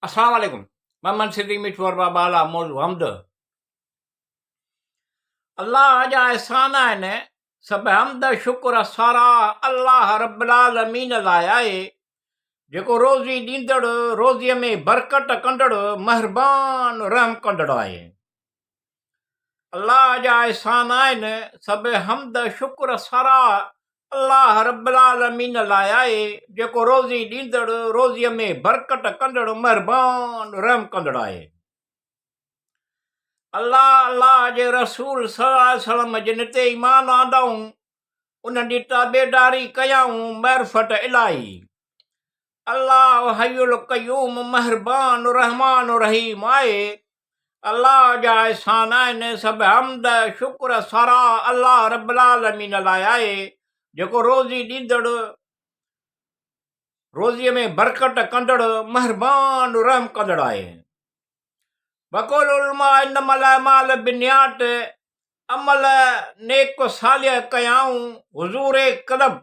السلام عليڪم محمد صديق مٺو ارباب بالا موضوع حمد الله جا احسان آهن سڀ حمد شڪر ساراهه الله رب العالمين لاء آهي جيڪو روزي ڏيندڙ روزي ۾ برڪت ڪندڙ مهربان رحم ڪندڙ آهي الله جا احسان آهن، سڀ حمد شڪر ساراهه الله رب العالمين لاء آهي، جيڪو روزي ڏيندڙ، روزيء ۾ برڪت ڪندڙ، مهربان، رحم ڪندڙ آهي. الله، الله جي رسول صلي الله عليه وسلم جن تي ايمان آندائون، انهن جي تابعداري ڪيائون، معرفت الاهي. الله حي القيوم مهربان رحمان رحيم آهي. الله جا احسان آهن، سڀ حمد، شڪر، ساراهه الله رب العالمين لاء آهي، جيڪو روزي ڏيندڙ، روزيء ۾ برڪت ڪندڙ، مهربان، رحم ڪندڙ آهي. بقول علماء انما الاعمال بالنيات، عمل نيڪ صالح ڪيائون، حضور قلب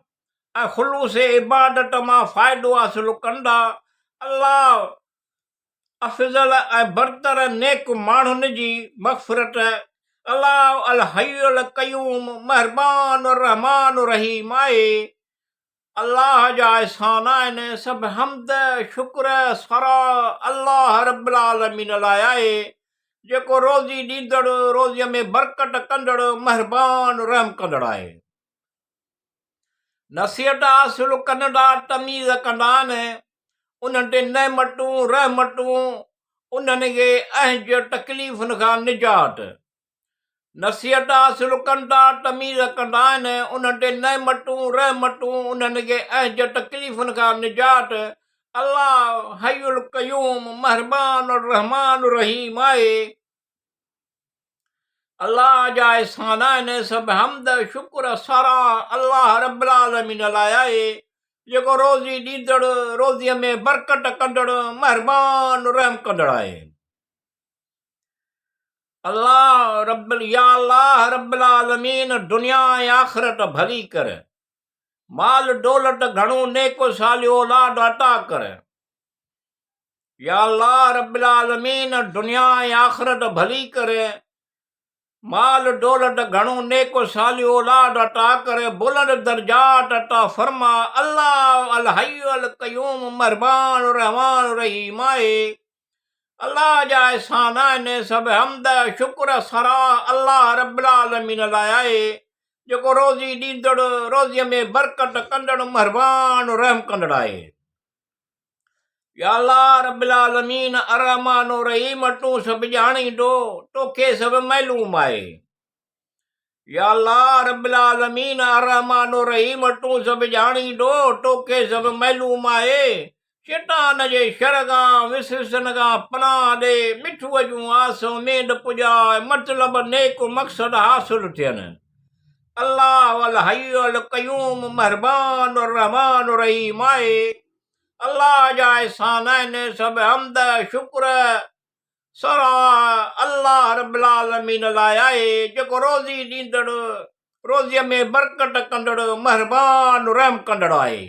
۽ خلوص عبادت مان فائدو حاصل ڪندا، الله افضل ۽ برتر نيڪ ماڻهن جي مغفرت الله الحي القيوم مهربان الرحمان الرحيم آهي. الله جا احسان آهن، سڀ حمد، شڪر، ساراهه الله رب العالمين لاء آهي، جيڪو روزي ڏيندڙ، روزيء ۾ برڪت ڪندڙ، مهربان، رحم ڪندڙ آهي. نصيحت حاصل ڪندا تميز ڪندا آهن، انهن تي نعمتون، رحمتون، انهن کي اهنج تڪليفن کان نجات. نصيحت حاصل ڪندا تميز ڪندا آهن، انهن تي نعمتون، رحمتون، انهن کي اهنج تڪليفن کان نجات. الله حي القيوم مهربان الرحمان الرحيم آهي. الله جا احسان آهن، سڀ حمد، شڪر، ساراهه الله رب العالمين لاء آهي، جيڪو روزي ڏيندڙ، روزيء ۾ برڪت ڪندڙ، مهربان، رحم ڪندڙ آهي. الله رب يا الله رب العالمين دنيا ۽ آخرت ڀلي ڪر. مال دولت گهڻو نيڪ صالح اولاد عطا ڪر. يا الله رب العالمين دنيا ۽ آخرت ڀلي ڪر، مال دولت گهڻو نيڪ و صالح اولاد عطا ڪر، بلند درجات عطا فرما، الله الحي القيوم مھربان الرحمان الرحيم آهي، الله جا احسان آهن، سڀ حمد شڪر ساراهه الله رب العالمين لاء آهي، جيڪو روزي ڏيندڙ، روزيء ۾ برڪت ڪندڙ مھربان رحم ڪندڙ آهي. يا الله رب العالمين الرحمٰن الرحيم تون سڀ ڄاڻيندو توکي سڀ معلوم آهي. يا الله رب العالمين الرحمٰن الرحيم تون سڀ ڄاڻيندو توکي سڀ معلوم آهي. شيطان جي شر کان وسوسن کان پناهه ڏي مٺوء جون آس اميد پڄاء مطلب نيڪ مقصد حاصل ٿين. الله الحي القيوم مھربان الرحمٰن الرحيم آهي. الله جا احسان آهن، سڀ حمد، شڪر، ساراهه الله رب العالمين لاء آهي، جيڪو روزي ڏيندڙ، روزيء ۾ برڪت ڪندڙ، مهربان، رحم ڪندڙ آهي.